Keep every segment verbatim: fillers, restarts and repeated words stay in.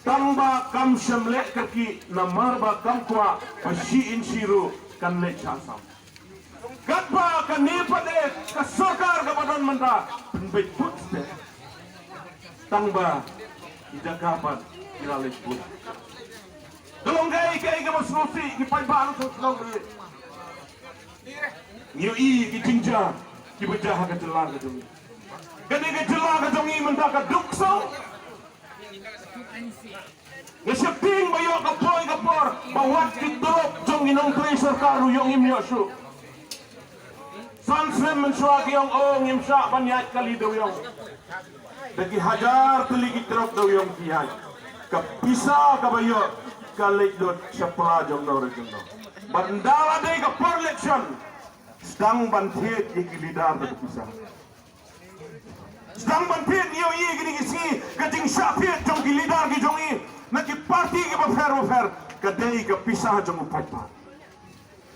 Tang ba kam shym leh kyrkieh namar ba kam kwah ba shi inch ruh kan leit sha Assam. Katba kane pat eh ka sorkar kaba don mynta pynbeit bun step. Tang ba ki jaka pat ki la leit bun. Ka long kaei kaei kaba sngewsih ki paidbah nongshong shnong ri. Ngi ïohi ki jingjia kiba jia ha ka jylla ka jong ngi. Kane ka jylla ka jong ngi mynta ka duk song. Nga sheptieng ba ïoh ka poi ka por ba wat ki tulop jong ki nongtrei sorkar ruh ïoh ngim ïoh shuh. San snem mynshuwa ki ong, oh, ngim shah ban ïaid kali dewiong. Da ki hajar tylli ki trok dewiong ki ïaid. Ka pisa kaba ïoh ka leit lut sha pla jong no re jong no. Bad ynda la dei ka por election, sdang ban thied ïa ki leader da ka pisa. Sdang ban thied. Ngi ïohi kine ki sngi ka jingshah thied jong ki leader ki jong ngi na ki party kiba pher ba pher, ka dei ka pisa jong u paidbah.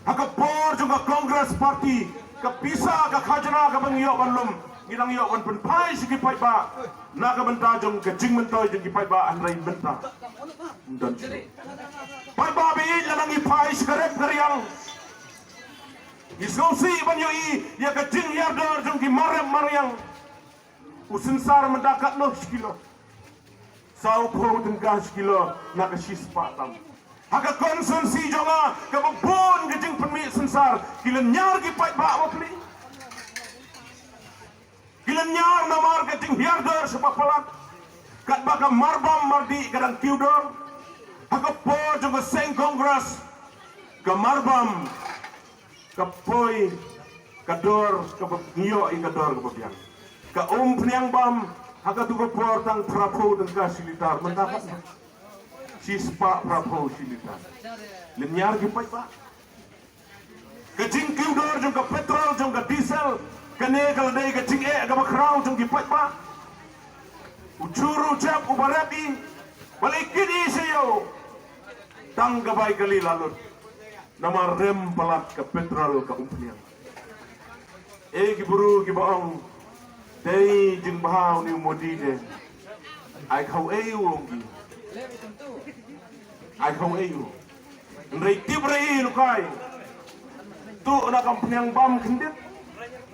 Ha ka por jong ka Congress Party, ka pisa ka khajna kaba ngi ïoh ban lum, ngi dang ïoh ban pynphai sha ki paidbah na ka bynta jong ka jingmyntoi jong ki paidbah, hynrei mynta ym don shuh. Paidbah ba ïeit, lada ngi phai sha ka rep ka riang, ngi sngewsih ban ïohi ïa ka jinghiar dor jong ki mar rep mar riang. U synsar mynta katno shi kilo? Saw phew tyngka shi kilo na ka shi spah tam. Ha ka constituency jong nga kaba bun ka jingpynmih synsar, ki lynñiar ki paidbah bapli. Ki lynñiar namar ka jinghiar dor sha ba palat. Katba ka marbam mardih ka dang kiew dor. Ha ka por jong ka seng Congress, ka marbam ka poi ka dor kaba ngi ïoh ïa ka dor kaba biang. Ka umphniang bam ha katu ka por tang phra phew tyngka shi litar, mynta katno? Shi spah phra phew shi litar. Lynñiar ki paidbah. Ka jingkiew dor jong ka petrol, jong ka diesel, kane ka la dei ka jingeh kaba khraw jong ki paidbah. U jhur u jep uba rep i, balei kit i sha ïew? Tang ka bai kali la lut. Namar rem palat ka petrol ka umphniang. E ki bru kiba ong, dei jingbha une u Modi de. Ai khaw ei u ong ki. Ai khaw ei u. Hynrei tip re i lukai. Tu na ka umphniang bam khyndiat.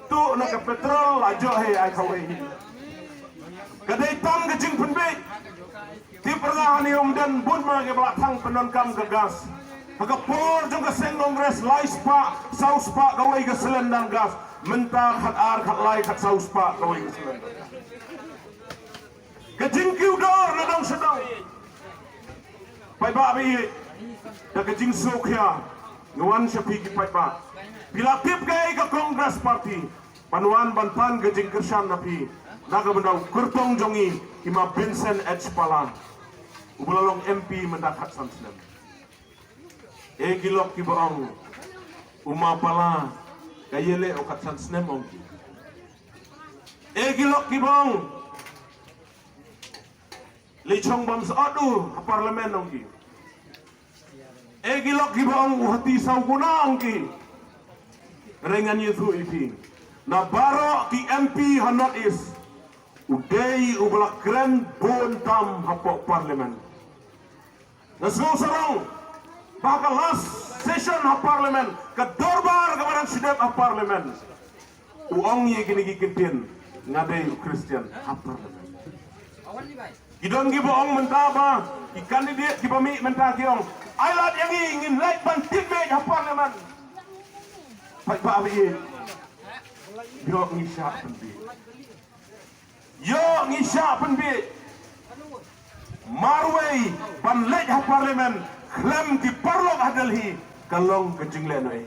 Tu na ka petrol la joh he ai khaw ei. Ka dei tang ka jingpynbeit. Tip re nga, hane ym don bun ma kiba la thang pyndonkam ka gas. Ha ka por jong ka seng Congress lai spah, saw spah kawei ka cylinder gas. Mynta khat ar, khat lai, khat saw spah kawei ka cylinder. Ka jingkiew dor na dong sha dong. Paidbah ba ïeit, da ka jingsngewkhia nga wan sha phi ki paidbah. Phi la tip kaei ka Congress Party ban wan ban pan ka jingkyrshan na phi na ka bynta u kyrtong jong ngi, i ma Vincent H Pala, uba la long M P mynta khatsan snem. E ki lok kiba ong u ma Pala ka ïaleh u khatsan snem, ong ki. E ki lok kiba ong lei chong bam sot u ha parliament, ong ki. E ki lok kiba ong u hati saw guna, ong ki. Hynrei ngan ïathuh ïa phi, na baroh ki M P ha North East, u dei uba la kren bun tam hapoh parliament. Nga sngew sarong ba ka last session ha parliament, ka dorbar kaba dang shu dep ha parliament, u ong ïa kine ki kyntien, nga dei u Khristan ha parliament. Ki don kiba ong mynta ba ki candidate kiba mih mynta ki ong, ai lad ïa ngi, ngin leit ban tied beit ha parliament. Paidbah ba ïeit, ïoh ngi shah pynbiej. Ïoh ngi shah pynbiej. Marwei ban leit ha parliament khlem ki paralok ha Delhi ka long ka jinglehnohei.